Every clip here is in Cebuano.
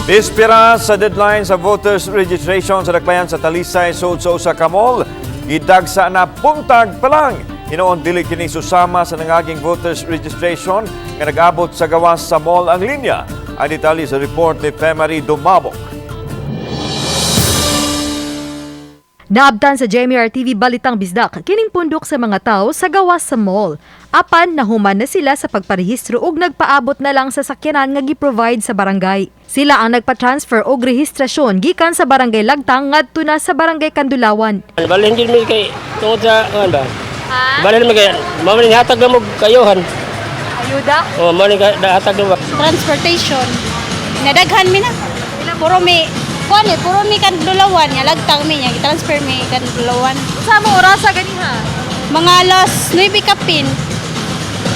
Bispira sa deadline sa voters registration sa dakbayan sa Talisay sud sa usa ka mall, gidagsa na buntag pa lang. Hinuon dili kini susama sa nangaging voters registration nga nag-abot sa gawas sa mall ang linya. Ang detalye sa report ni Femary Dumabok. Naabtan sa JMR TV Balitang Bisdak kining pundok sa mga tao sa gawas sa mall. Apan nahuman na sila sa pagparehistro ug nagpaabot na lang sa sakyanan nga gi-provide sa barangay. Sila ang nagpa-transfer og rehistrasyon gikan sa Barangay Lagtang ngadto na sa Barangay Kandulawan. Balhin din mi kay tungod sa ano ba? Balhin mi kay mao man hatag na mo kayohan. Ayuda. O mao ni hatag na mo. Transportation. Nadaghan mi na. Puro mi kuan eh, puro mi Kandulawan nga lagtang mi niya, transfer mi Kandulawan. Sa mo orasa ganiha? Mga alas 9 kapin.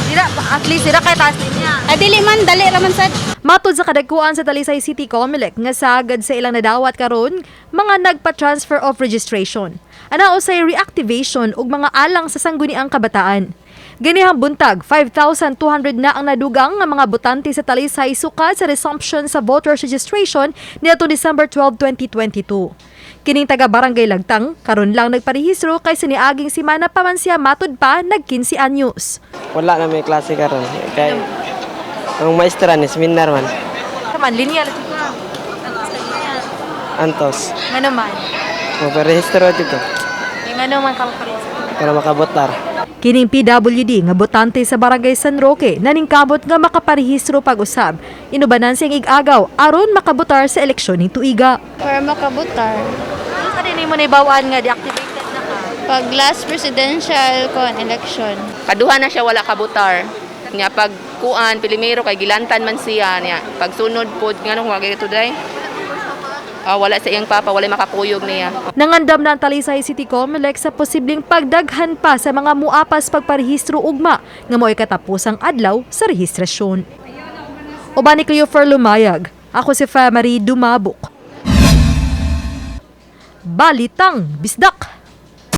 Dira at least dira kay taas niya. Adili man dali ra man sad. Matod sa kadagkuan sa Talisay City Comelec nga sagad sa ilang nadawat karon mga nagpa-transfer of registration. Ana usay reactivation ug mga alang sa sangguniang kabataan. Ganihang buntag, 5,200 na ang nadugang nga mga botante sa Talisay sukad sa resumption sa voters registration niadtong December 12, 2022. Kining taga Barangay Lagtang, karon lang nagparehistro kay sa niaging semana pa man siya matud pa nag 15 anyos. Wala na may klase karon kay ang maestra ni seminar man. Man linya lagi ka. Antos. Ngano man? Magparehistro dito Ngano man ka magparehistro? para makabotar. Kining PWD nga botante sa Barangay San Roque naningkamot nga makaparehistro pag-usab. Inubanan siyang ig-agaw aron makabotar sa eleksyon ning tuiga. Para makabutar. Sa dinhi mo naibawaan nga deactivated na ka? Pag last presidential kon election. Kaduha na siya wala kabutar. Nya pag kuan pilimero kay gilantan man siya niya. Pag sunod pod nganong wa gyud today. Ah, wala sa iyang papa, wala makakuyog niya. Nangandam na ang Talisay City Comelec sa posibleng pagdaghan pa sa mga muapas pagparehistro ugma nga mo'y katapusang adlaw sa rehistrasyon. Uban ni Cleofer Lumayag, ako si Famary Dumabok. Balitang Bisdak!